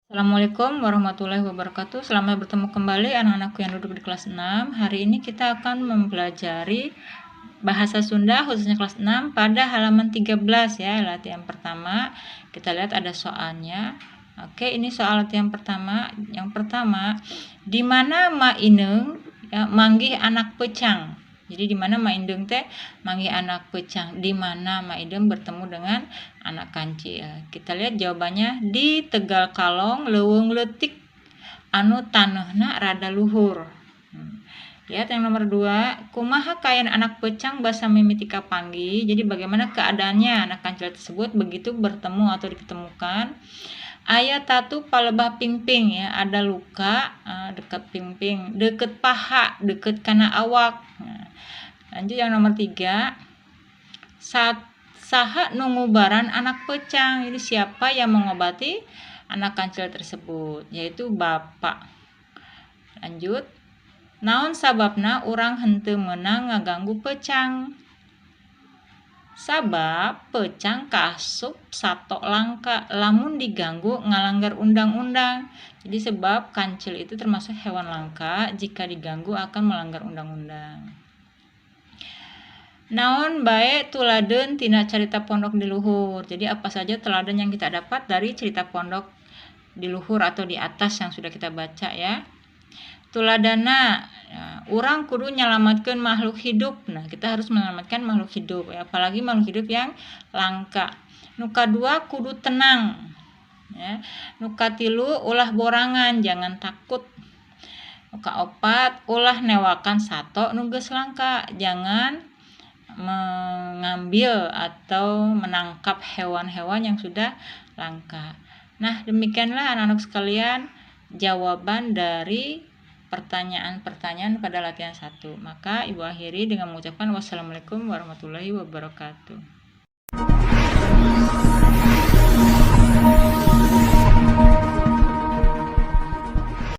Assalamualaikum warahmatullahi wabarakatuh. Selamat bertemu kembali anak-anakku yang duduk di kelas 6. Hari ini kita akan mempelajari bahasa Sunda khususnya kelas 6 pada halaman 13 ya, latihan pertama. Kita lihat ada soalnya. Oke, ini soal latihan pertama. Yang pertama, di mana Ma Ineng ya, manggih anak peucang? Jadi di mana Ma Ineng teh manggih anak peucang? Di mana Ma Ineng bertemu dengan anak kancil? Kita lihat jawabannya, di Tegal Kalong leuweung leutik anu taneuhna rada luhur. Lihat yang nomor 2, kumaha kaayaan anak peucang basa mimiti kapanggih? Jadi bagaimana keadaannya anak kancil tersebut begitu bertemu atau diketemukan? Aya tatu palebah pingping ya, ada luka dekat pingping, deket paha, deket kana awak. Nah, lanjut yang nomor 3, saat saha nu ngubaran anak peucang? Ini siapa yang mengobati anak kancil tersebut? Yaitu bapak. Lanjut, naon sababna urang henteu meunang ngaganggu peucang? Sabab peucang kaasup sato langka, lamun diganggu ngalanggar undang-undang. Jadi sebab kancil itu termasuk hewan langka, jika diganggu akan melanggar undang-undang. Naon bae tuladeun tina carita pondok di luhur? Jadi apa saja teladan yang kita dapat dari cerita pondok di luhur atau di atas yang sudah kita baca ya. Tuladanna ya, urang kudu nyalamatkan makhluk hidup. Nah, kita harus menyelamatkan makhluk hidup ya, apalagi makhluk hidup yang langka. Nu kadua, kudu tenang ya. Nu katilu, ulah borangan, jangan takut. Nu kaopat, ulah newakan sato nu geus langka, jangan mengambil atau menangkap hewan-hewan yang sudah langka. Nah, demikianlah anak-anak sekalian jawaban dari pertanyaan-pertanyaan pada latihan 1. Maka Ibu akhiri dengan mengucapkan wassalamualaikum warahmatullahi wabarakatuh.